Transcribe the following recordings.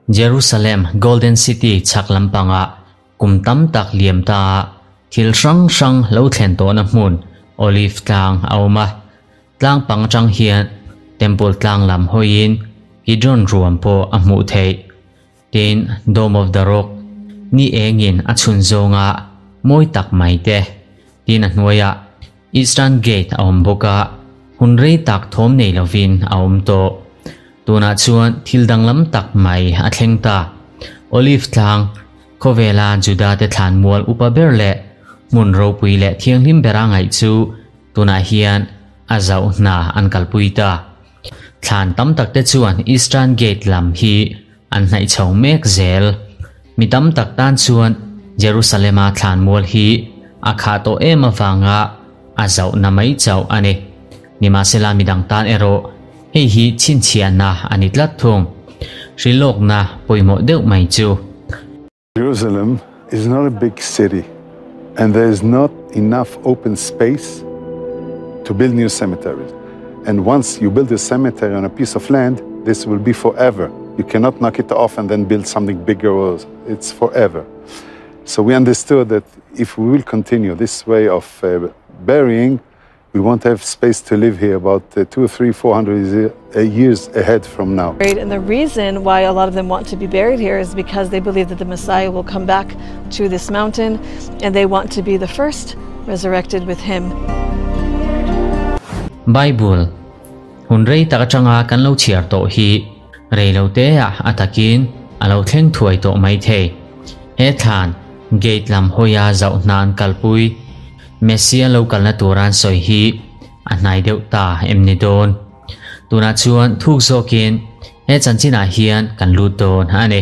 Jerusalem Golden City chhak lampanga kum tam tak liam ta ah thil hrang hrang lo thlen tawhna hmun Olive tlang a awm a. Tlang pang atang hian Temple tlang lam hawiin Kidron ruam pawh a hmuh theih. Tin, Dome of the Rock ni engin a chhun zawnga mawi tak mai te tin a hnuaiah Eastern Gate a awm bawk a, hun rei tak thawm nei lovin a awm tawh. Tunah chuan thil danglam tak mai a thleng ta. Olive tlang, khawvela Juda-te thlan mual upa ber leh hmun ropui leh thianghlim bera ngaih chu tunah hian a zauh hna an kalpui ta. Thlan tam takte chuan Eastern Gate lam hi an hnaih chho mek zel. Mi tam tak tan chuan Jerusalema thlan mual hi a khah tawh em avanga a zauhna mai chauh a ni. Nimahsela midang tan erawh hei hi chhinchhiahna a ni tlat thung. Hrilhlawkna pawimawh deuh mai chu. Jerusalem is not a big city and there is not enough open space to build new cemeteries. And once you build a cemetery on a piece of land, this will be forever. You cannot knock it off and then build something bigger. It's forever. So we understood that if we will continue this way of uh, burying, we won't have space to live here about uh, two, three, 400 uh, years ahead from now. And the reason why a lot of them want to be buried here is because they believe that the Messiah will come back to this mountain and they want to be the first resurrected with him. Bible hun rei tak atanga kan lo chhiar tawh hi rei lo te ah a takin a lo thleng thuai tawh mai thei. He thlan gate lam hawia zauh hnan kalpui Messia lo kalna tura an sawi hi a hnai deuh ta em ni dawn? Tunah chuan thuk zawkin he chanchinah hian kan lut dawn a ni.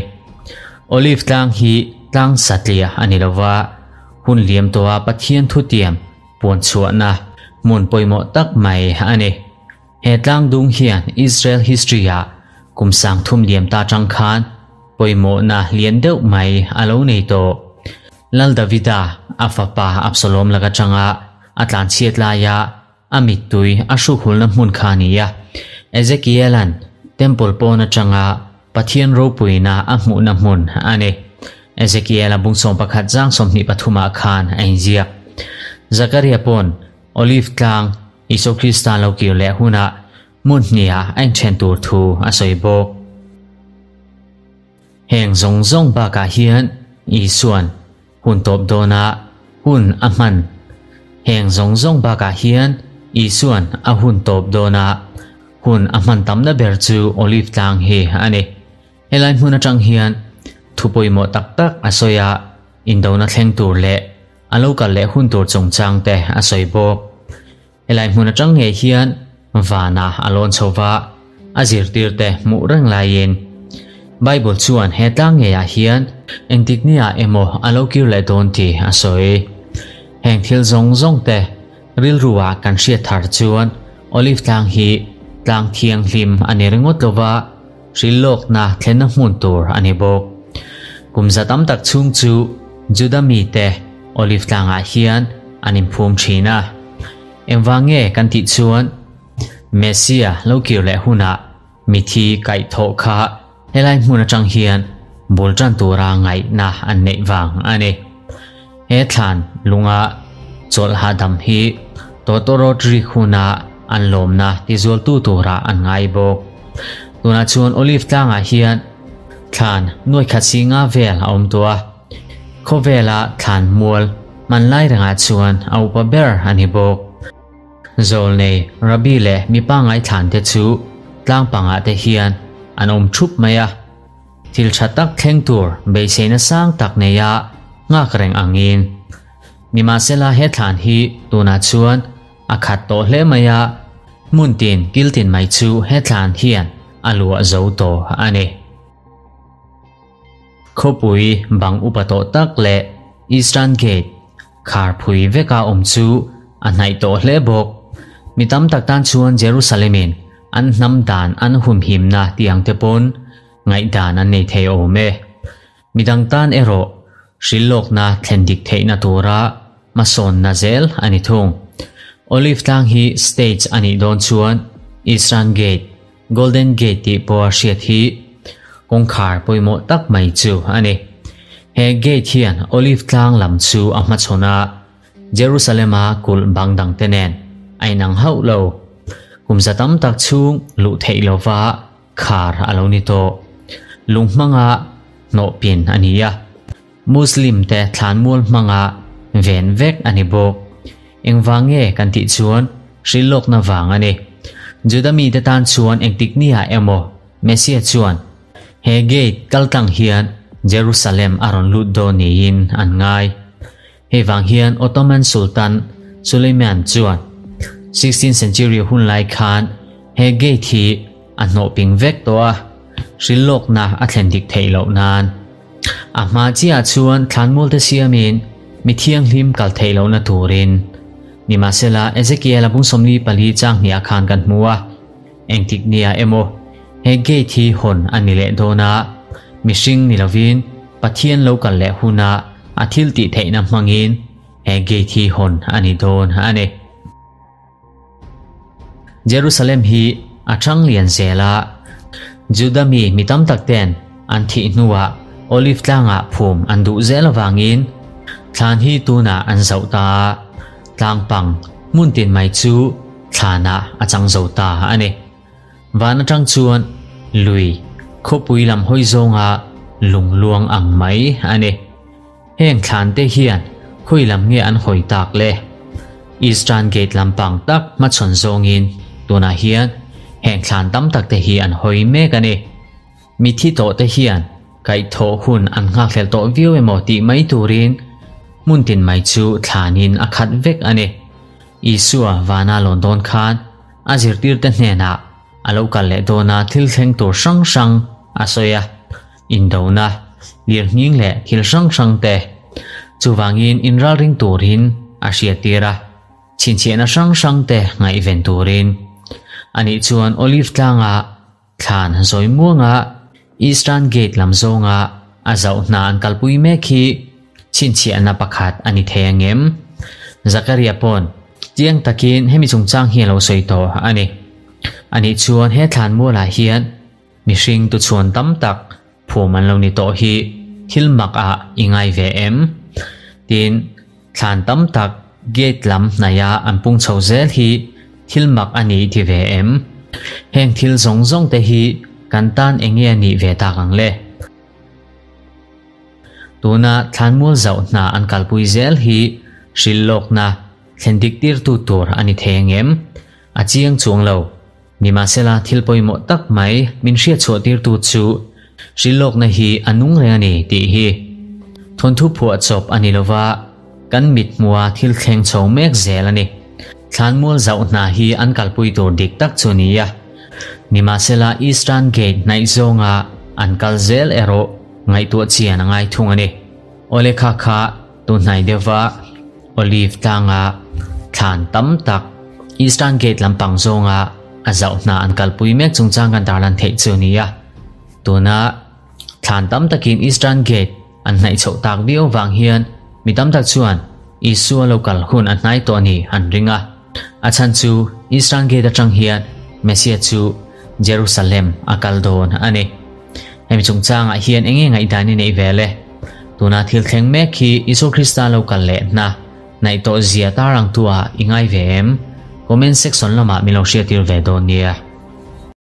Olive tlang hi tlang satliah a ni lova, hun liam tawha Pathian thutiam puan chhuahna hmun pawimawh tak mai a ni. He tlang dung hian Israel history-ah kum 3000 liam ta tang khan pawimawhna lian deuh mai a lo nei tawh. Lal Davida a fapa Absalom laka tanga a tlanchhiat laia a mittui a hrukhulna hmun kha a ni a. Ezekiela'n Temple pawn atanga Pathian ropuina a hmuhna hmun a ni. Ezekiela bung 11 zang 23 ah khan a inziak. Zakaria pawn Olive tlang Isua Krista lo kir leh hunah hmun hniha a inthen tur thu a sawi bawk. Heng zawng zawng bakah hian Isua'n hun tawp dawnah hun a hman. Heng zawng zawng bakah hian Isua'n a hun tawp dawnah hun a hman tamna ber chu Olive tlang hi a ni. Helai hmun atang hian thu pawimawh tak tak a sawi a, indona thleng tur leh a lo kal leh hun tur chungchang te a sawi bawk. Helai hmun atang ngei hian vanah a lawn chho va, a zirtirte hmuh reng laiin Bible chuan he tlang ngeiah hian engtik niah emaw a lo kir leh dawn tih a sawi. Heng thil zawng zawng te rilrua kan hriat thar chuan Olive tlang hi tlang thianghlim a ni ringawt lo va, hrilhlawkna thlenna hmun tur a ni bawk. Kum za tam tak chhung chu Juda mite Olive tlangah hian an inphum thin a. Engvang nge kan tih chuan Messia lo kir leh hunah mithi kaih thawh kha helai hmun atang hian bul tan tura ngaihna an neih vang a ni. He thlan lunga chawlh hahdam hi tawtawrawt rik huna an lawmna tizualtu turah an ngai bawk. Tunah chuan Olive tlangah hian thlan nuai khat singa vel a awm tawh a. Khawvela thlan mual hmanlai rengah chuan a upa ber a ni bawk. Zawlnei, Rabbi leh mi pangngai thlan te chu tlang pangah te hian an awm thup mai a. Thil tha tak thleng tur beiseina sang tak neia nghak reng angin. Nimahsela he thlan hi tunah chuan a khat tawh hle mai a, hmun tin kil tin mai chu he thlan hian a luah zo tawh a ni. Khawpui bang upa tawh tak leh Eastern Gate khar phui veka awm chu a hnaih tawh hle bawk. Mi tam tak tan chuan Jerusalem-in an hnam dan an humhimna tih ang te pawn ngaihdan an nei thei awm e. Midang tan erawh hrilhlawkna thlen dik theihna tura hmasawnna zel a ni thung. Olive tlang hi stage a nih dawn chuan Eastern Gate. Golden Gate tih pawha hriat hi kawngkhar pawimawh tak mai chu a ni. He gate hian Olive tlang lam chu a hmachhawn a, Jerusalem-a kulh bang dangte nen a inang hauh lo. Kum za tam tak chhung luh theih lova khar a lo ni tawh. Lung hmanga hnawh pin a ni a. Muslim te thlanmual hmanga ven vek a ni bawk. Engvang nge kan tih chuan hrilhlawkna vang a ni. Juda mite tan chuan engtik niah emaw Messiah chuan he gate kaltlang hian Jerusalem a rawn lut dawn niin an ngai. Hei vang hian Ottoman Sultan Suleiman chuan 16th century hun lai khan he gate hi a hnawhping vek tawh a, hrilhlawkna a thlen dik theih loh nan. A hma chiah chuan thlanmualte siamin mi thianghlim kal theih lohna turin Nimahsela Ezekiel-a bung 44 chang hniah khan kan hmu a, engtik nia emaw he gate hi hawn a ni leh dawn a, mihring ni lovin Pathian lo kal leh huna a thil tih theihna hmangin he gate hi hawn a ni dawn a ni. Jerusalem hi a chang lian zel a, Juda mi mi tam tak ten an thih hnuah Olive tlangah phum an duh zel avangin thlan hi tunah an zauh ta a, tlang pang hmun tin mai chu thlanah a chang zo ta a ni. Van atang chuan lui khawpui lam hawi zawnga lung luang ang mai a ni. Heng thlan te hian khawi lam nge an hawi tak le? Eastern Gate lampang tak hmachhawn zawngin tunah hian heng thlan tam tak te hi an hawi mek a ni. Mithi tawh te hian kaihthawh hun an nghakhlel tawh viau emaw tih mai turin hmun tin mai chu thlanin a khat vek a ni. Isua vana lawn dawn khan a zirtirte hnenah a lo kal leh dawna thil thleng tur hrang hrang a sawi a. Indona, lirnghing leh thil hrang hrang te chuvangin inralring turin a hriattir a, chhinchhiahna hrang hrang te ngaihven turin. Anih chuan Olive tlanga thlan zawi muanga Eastern Gate lam zawnga a zauh hna an kalpui mek hi chhinchhiahna pakhat a ni thei ang em? Zakaria pawn chiang takin hemi chungchang hi a lo sawi tawh a ni. Anih chuan he thlan mualah hian Mihring tuchhuan tam tak phum an lo ni tawh hi thil mak ah i ngai ve em? Tin, thlan tam tak gate lam hnaih a an pung chho zel hi thil mak a ni i ti ve em? Heng thil zawng zawng te hi kan tan eng nge a nih ve tak ang le? Tuna thlanmual zauh hna an kalpui zel hi hrilhlawkna thlen dik tirtu tur a ni thei ang em? A chiang chuang lo. Nimahsela thil pawimawh tak mai min hriatchhuah tirtu chu hrilhlawkna hi a nung reng a ni tih hi thawnthu phuahchawp a ni lova, kan mit hmua thil thleng chho mek zel a ni. Thlanmual zauh hna hi an kalpui tur dik tak chu ni a. Nimahsela Eastern Gate hnaih zawnga an kal zel erawh ngaihtuah chian a ngai thung a ni. Awle kha kha tunhnai deuhva Olive tlanga thlan tam tak Eastern Gate lampang zawnga a zauh hna an kalpui mek chungchang kan tarlan theih chu a ni a. Tuna thlan tam takin Eastern Gate an hnaih chhoh tak viau vang hian mi tam tak chuan Isua lo kal hun a hnai tawh a ni an ring a. A chhan chu Eastern Gate atang hian Messiah chu Jerusalem a kal dawn a ni. Hemi chungchangah hian eng nge ngaihdan i neih ve le? Tuna thil thleng mek hi Isua Krista lo kal leh hna hnaih tawh zia tarangtu ah i ngai ve em? Comment section lamah min lo hriattir ve dawn nia.